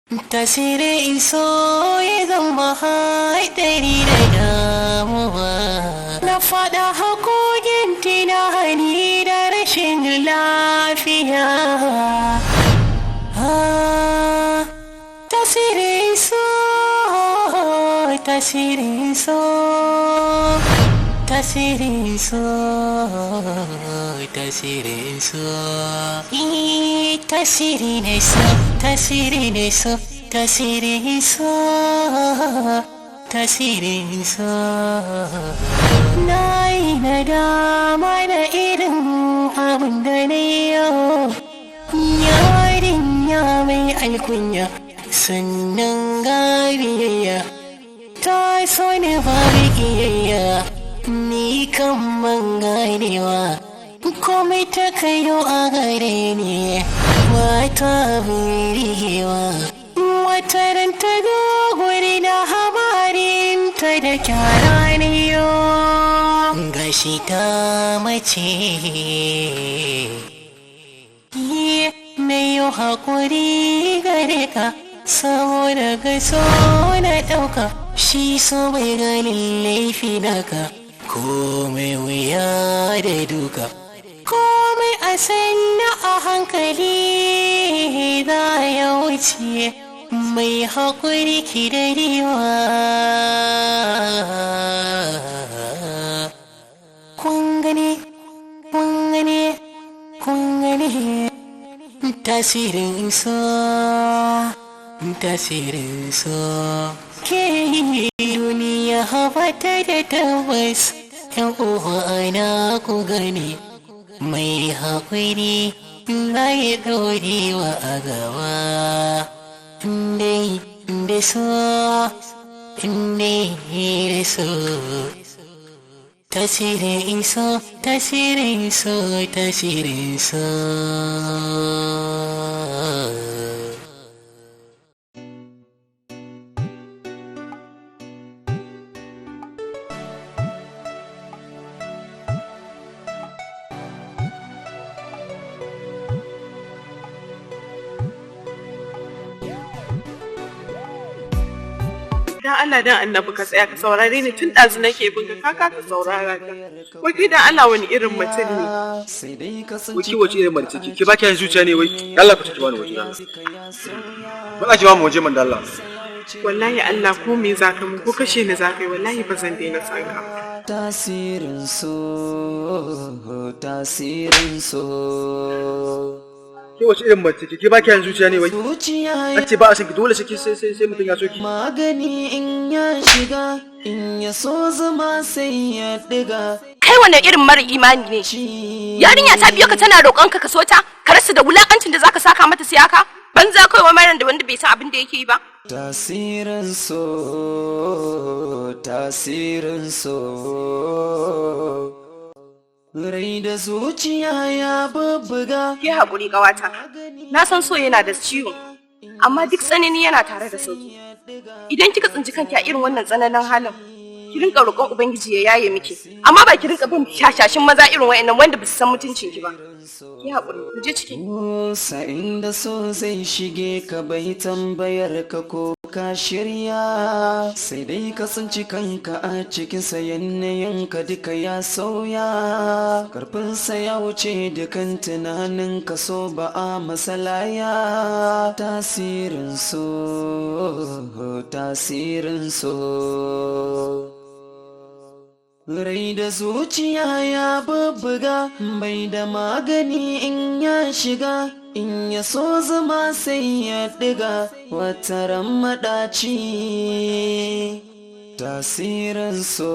Tasirin so ya zama haɗari da damuwa. Na faɗa hakogin tunani da rashin lafiya. Ah, tasirin so, tasirin so, tasirin so, tasirin so. Eh, tasiri ne so, tasiri ne so, tasirin so, tasirin so. Na yi nadama da irin abin da na yi yau. Yarinya mai alkunya, sannan ga biyayya, ta so ni babu kiyayya. Ni kan ban ganewa, komai ta kayo a gare ni wata birgewa. Wata ran ta guri da habarinta da kyara ne yo, gashi ta mace. Na yi haƙuri gare ka saboda ga so na ɗauka. Shi so bai ganin laifi naka, komai wuya da duka, komai a sanna a hankali za ya wuce. Mai haƙuri ki da riwa. Kun gani, kun gani, kun gani, tasirin so, tasirin so. Ke duniya bata da tabbas, yan uwa ana ku gani. Mai haƙuri za ya ɗorewa a gaba. Dai da so, dai da so, tasirin so, tasirin so, tasirin so. Dan Allah dan Annabi ka tsaya ka saurare ni, tun ɗazu nake bin ka, ka saurara ta. Wai kai dan Allah wani irin mutum ne? Wai ki wace irin mace ce? Ki ba ki zuciya ne wai? Allah ku ci bani waje Allah. Ba ki ba mu waje man da Allah. Wallahi Allah, ko me zaka mun, ko kashe ni zaka yi, wallahi ba zan daina son ka. Tasirin so, tasirin so. Ke wace irin mace ce? Ki ba ki zuciya ne wai? Zuciya An ce ba a san ki, dole sai ki sai mutum ya so ki. Magani in ya shiga, in ya so zama sai ya diga. Kai wannan irin mara imani ne? Yarinya ta biyo ka tana roƙon ka so ta, ka rasa da wulakancin da zaka saka mata sai haka banza kai wa maran da wanda bai san abin da yake yi ba. Tasirin so, tasirin so. Rai da zuciya ya bubbuga. Ki haƙuri ƙawata, na san so yana da ciwo, amma duk tsanani yana tare da sauki. Idan kika tsinci kanki a irin wannan tsananin halin, ki rinka roƙon Ubangiji ya yaye miki, amma ba ki rinka bin shashashin maza irin wa'annan wanda ba su san mutuncin ki ba. Ki haƙuri, ku je ciki. Sa'in da so zai shige ka, bai tambayar ka ko ka shirya, sai dai ka tsinci kanka a cikin yanayin ka duka ya sauya, karfinsa ya wuce dukan tunanin ka. So ba a masalaya. Tasirin so, tasirin so. Rai da zuciya ya bubbuga, bai da magani in ya shiga, in ya so zama sai ya diga, wataran maɗaci. Tasirin so,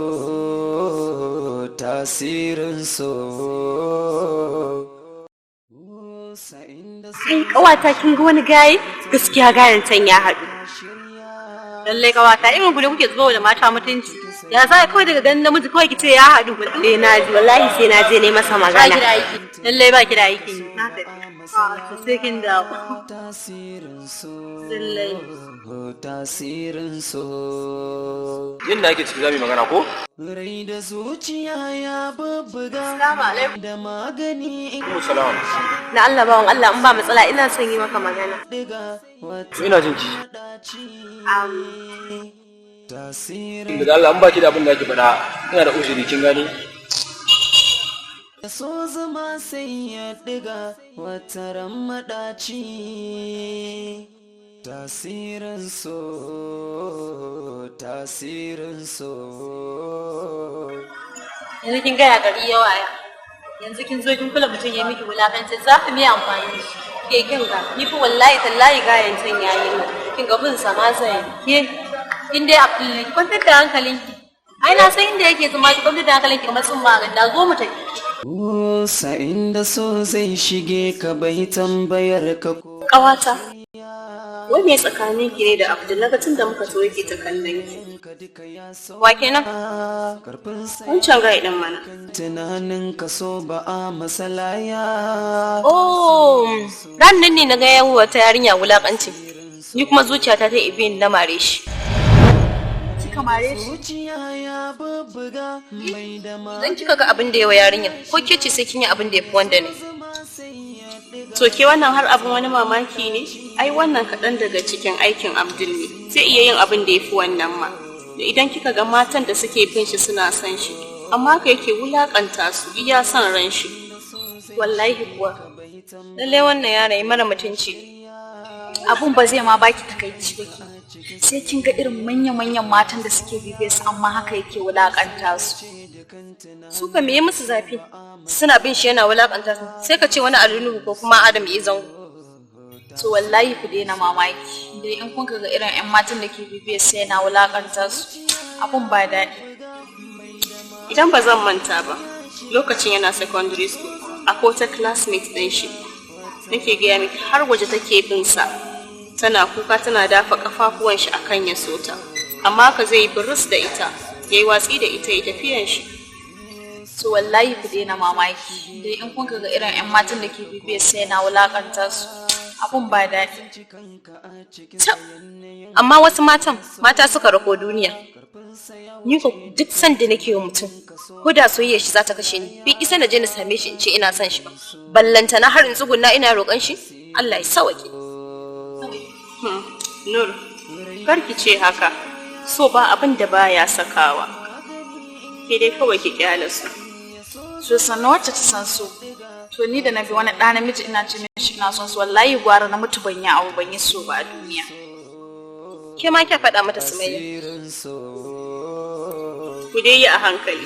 tasirin so. Kai ƙawata, kin ga wani gaye? Gaskiya gayen can ya haɗu. Lallai ƙawata, irin ku ne kuke zuba da mata mutunci. Ya za kawai daga ganin namiji kawai ki ce ya haɗu? Eh, na ji, wallahi sai na je ne masa Ba ki magana. da aiki. Lallai ba ki da aiki. Na tafi. To sai kin dawo. Tasirin so. Lallai. Tasirin so. Yadda ake ciki, za mu yi magana ko? Rai da zuciya ya bubbuga. Assalamu alaikum. Da magani in Kuma salam. Na Allah, bawan Allah, in ba matsala ina son yi maka magana. diga wata To, ina jin ki. ɗaci. Tasirin Da Allah, an baki da abin da ake faɗa, ina da uzuri, kin gani? so zama sai ya diga wata ran maɗaci. Tasirin so, tasirin so. Yanzu kin gaya gari yawa ya. Yanzu kin zo kin kula mutum ya miki wulakanci, za ka miya amfani shi. Ke, kin ga ni fa, wallahi tallahi gayan can yayi min. Kin ga bin sa ma zai. Ke in dai Abdul ne, ki kwantar da hankalinki. Ai na san inda yake zama, ki kwantar da hankalinki kamar tsumma ga da zo mu tafi. Sa'in da so zai shige ka bai tambayar ka ko Ƙawata, wai me tsakanin ki ne da Abdul? Naga tun da muka zo yake ta kallon ki. ka duka ya so. Wa kenan? Karfin sai Wancan guy din mana. tunanin ka so ba a masalaya. Oh, ran nan ne na ga yawo wata yarinya wulakanci. Ni kuma zuciyata ta ibe ni, na mare shi. Kika mare shi? Zuciya ya bubbuga mai da Idan kika ga abin da yawa yarinya, ko ke ce sai kin yi abin da yafi wanda ne. To ke, wannan har abin wani mamaki ne? Ai wannan kaɗan daga cikin aikin Abdul ne. Zai iya yin abin da ya fi wannan ma. Da idan kika ga matan da suke bin shi suna son shi, amma haka yake wulakanta su iya son ran shi. Wallahi kuwa. Lallai wannan yaron ya mara mutunci ne. Abun ba zai ma baki takaici ba ke. Sai kin ga irin manya-manyan matan da suke bibiye su, amma haka yake wulakanta su. Su ka me musu zafi? Suna bin shi yana wulakanta su. Sai ka ce wani Alinuhu ko kuma Adam E Zango. To wallahi ku daina mamaki. Dai in kun ga irin 'yan matan da ke bibiye su yana wulakanta su. Abun ba daɗi. Idan ba zan manta ba, lokacin yana secondary school, akwai wata classmate ɗin shi. Nake gaya miki, har waje take bin sa. Tana kuka tana dafa kafafuwan shi akan ya so ta. Amma haka zai yi biris da ita, ya yi watsi da ita, ya tafiyan shi. To wallahi ku daina mamaki. Dai in kun ga irin 'yan matan da ke bibiye su yana wulakanta su. Abun ba daɗi. Tab! Amma wasu matan, mata suka rako duniya. Ni ko duk san da nake wa mutum, ko da soyayya shi za ta kashe ni, bai isa na je na same shi in ce ina son shi ba. Ballantana har in tsugunna ina roƙon shi, Allah ya sawake. Nur, kar ki ce haka. So ba abin da baya sakawa. Ke dai kawai ki kyale su. To sannan wacce ta san so. To ni da na bi wani ɗa namiji ina ce mishi ina son su, wallahi gwara na mutu ban yi abu ban yi so ba a duniya. Ke ma kya faɗa mata, Sumayya. Tasirin so. Ku dai yi a hankali.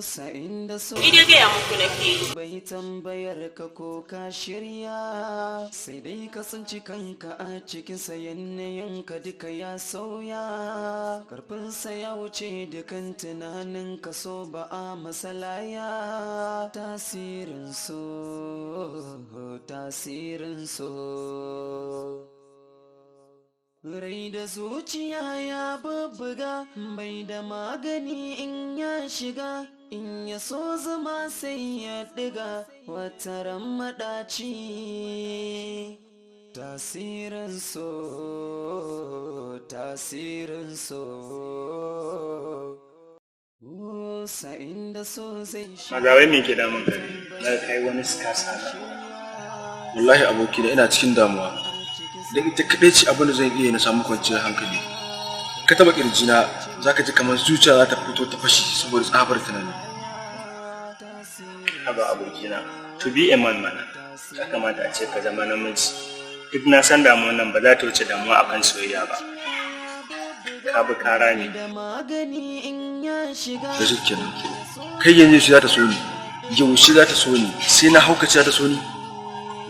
Sa'in da so Ni dai gaya muku nake yi. bai tambayar ka ko ka shirya, sai dai ka tsinci kanka a cikin yanayin ka duka ya sauya, karfinsa ya wuce dukan tunanin ka, so ba a masalaya. Tasirin so, tasirin so. Rai da zuciya ya bubbuga bai da magani in ya shiga, in ya so zama sai ya diga wata ran maɗaci. Tasirin so, tasirin so. Sa'in da so zai Maza, wai me ke damun ka ne? Na kai wani kasa. Wallahi aboki da ina cikin damuwa, don ita kaɗai ce abin da zan iya na samu kwanciyar hankali. Ka taɓa ƙirjina, za ka ji kamar zuciya za ta fito ta fashi saboda tsabar tunani. Haba abokina, to be a man mana. Ya kamata a ce ka zama namiji. Duk na san damuwan nan ba za ta wuce damuwa akan soyayya ba. Ka bi kara ne. Da magani in ya shiga. Da shi kenan. Kai, yanzu yaushe za ta so ni? Yaushe za ta so ni? Sai na haukace za ta so ni?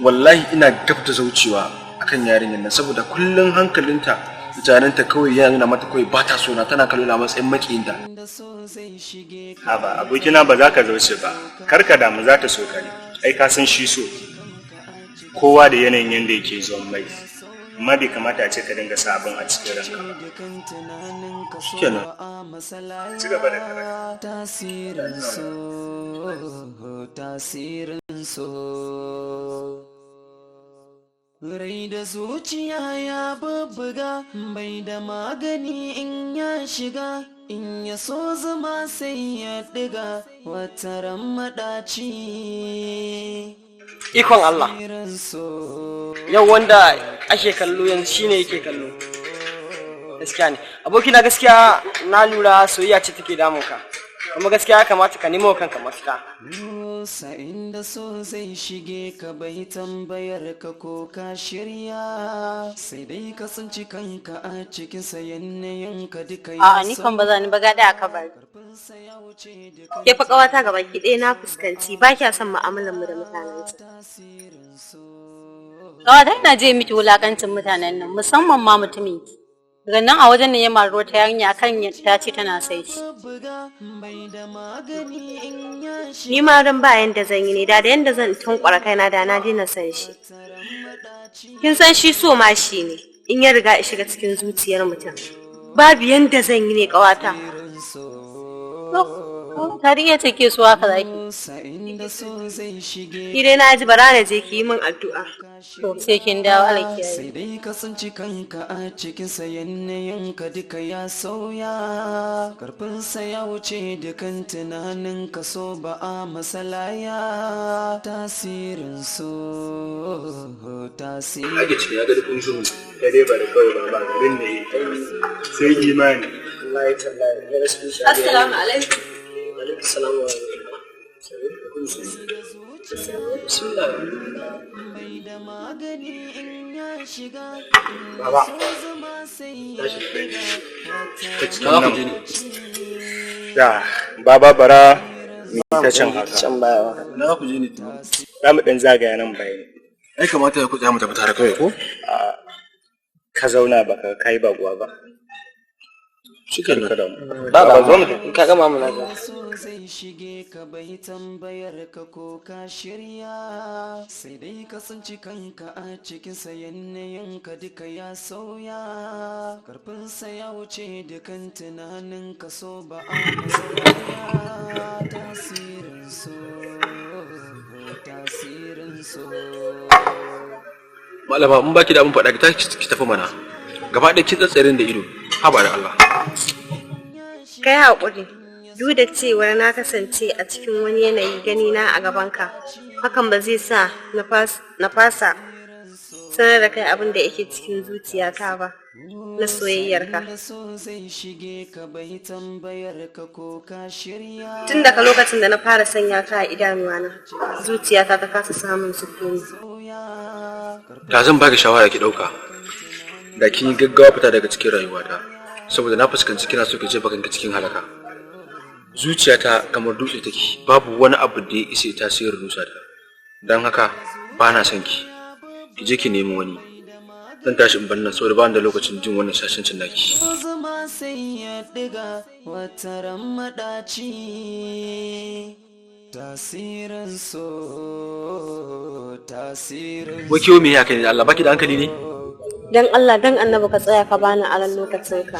Wallahi ina gab da zaucewa akan yarinyar nan, saboda kullum hankalinta da tunaninta kawai yana nuna mata kawai ba ta so na, tana kallo na matsayin makiyinta. Da so zai shige. Haba abokina, ba za ka zauce ba. Kar ka damu, za ta so ka ne. Ai ka san shi so. Kowa da yanayin yanda yake zuwan mai. Amma bai kamata a ce ka dinga sa abin a cikin ranka ba. Shikenan. Ci gaba da karatu. Tasirin so, tasirin so. Rai da zuciya ya bubbuga, bai da magani in ya shiga, in ya so zama sai ya diga, wataran maɗaci. Ikon Allah. Yau wanda ake kallo yanzu shine yake kallo. Gaskiya ne. Abokina, gaskiya na lura soyayya ce take damun ka. Kuma gaskiya ya kamata ka nemo kanka mafita. Sa'in da so zai shige ka bai tambayar ka ko ka shirya, sai dai ka tsinci kanka a cikin yanayin ka duka ya. A'a, ni kan ba za ni ba, gaɗa a kabari. Ke fa ƙawata, gaba ki ɗaya na fuskanci ba kya son mu'amalar mu da mutanen can. Ƙawata, ina je miki wulakancin mutanen nan, musamman ma mutumin ki. Daga nan a wajen nan ya mari wata yarinya akan ta ce tana sai shi. Ni ma ran ba yanda zan yi ne, da yanda zan tankwara kaina da na daina san shi. Kin san shi so ma shi ne in ya riga ya shiga cikin zuciyar mutum. Babu yanda zan yi ne, ƙawata. Ta iya ce ke so haka zaki. Ni dai na ji, bara na je, ki yi min addu'a. To, sai kin dawo, Allah kiyaye. Sai dai ka tsinci kanka a cikin yanayin ka duka ya sauya, karfinsa ya wuce dukan tunanin ka, so ba a masalaya, tasirin so, tasirin. Ake ciki ya ga dukkan shiru. Ka dai bari kawai ba garin ne sai imani. Wallahi tallahi, very special. Assalamu alaikum. Alaikum salam wa rahmatullah. Bismillah. Baba. Ta cikin nan. Ya, baba, bara mu yi ta can haka. Can baya ba. Na ku je ne? Za mu ɗan zagaya nan bayan. Ai kamata ku tsaya mu tafi tare kawai ko? Ka zauna baka kai baguwa ba. Shikenan. Ka damu. Ba Baba, zo mu tafi. In ka gama mu na ga. So zai shige ka bai tambayar ka ko ka shirya, sai dai ka tsinci kanka a cikin yanayin ka duka ya sauya, karfinsa ya wuce dukan tunanin ka, so ba a masalaya, tasirin so, tasirin so. Malama, in baki da abin faɗa ki tashi ki tafi mana. Gaba ɗaya kin tsatsarin da ido. Haba da Allah. Kai haƙuri, duk da cewar na kasance a cikin wani yanayi gani na a gabanka, hakan ba zai sa na fasa sanar da kai abin da yake cikin zuciyata ba na soyayyarka. So zai shige ka bai tambayar ka ko ka shirya. Tun daga lokacin da na fara sanya ka a idanuwana, zuciyata ta kasa samun sukuni. Da zan baki shawara ki ɗauka. Da kin yi gaggawa fita daga cikin rayuwata. Saboda na fuskanci kina so ki jefa kanki cikin halaka. Zuciyata kamar dutse take, babu wani abu da ya isa ya tasirin rusa ta. Don haka ba na son ki. Ki je ki nemi wani. Zan tashi in bar nan saboda ba ni da lokacin jin wannan shashancin naki. Zama sai ya diga, wataran maɗaci, tasirin so, tasirin. Wai kiwo me ya kai ne Allah, baki da hankali ne? Don Allah don annabi ka tsaya ka bani aron lokacinka.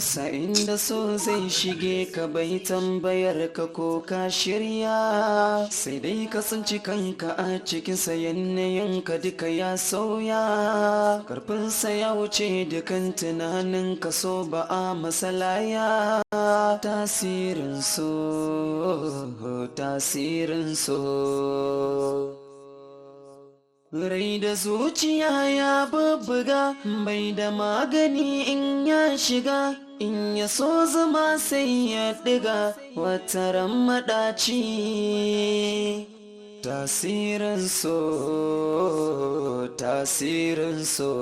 Sa'in da so zai shige ka bai tambayar ka ko ka shirya, sai dai ka tsinci kanka a cikin yanayin ka duka ya sauya, karfinsa ya wuce dukan tunanin ka, so ba a masalaya, tasirin so, tasirin so. Rai da zuciya ya bubbuga, bai da magani in ya shiga, in ya so zama sai ya diga, wataran maɗaci, tasirin so, tasirin so.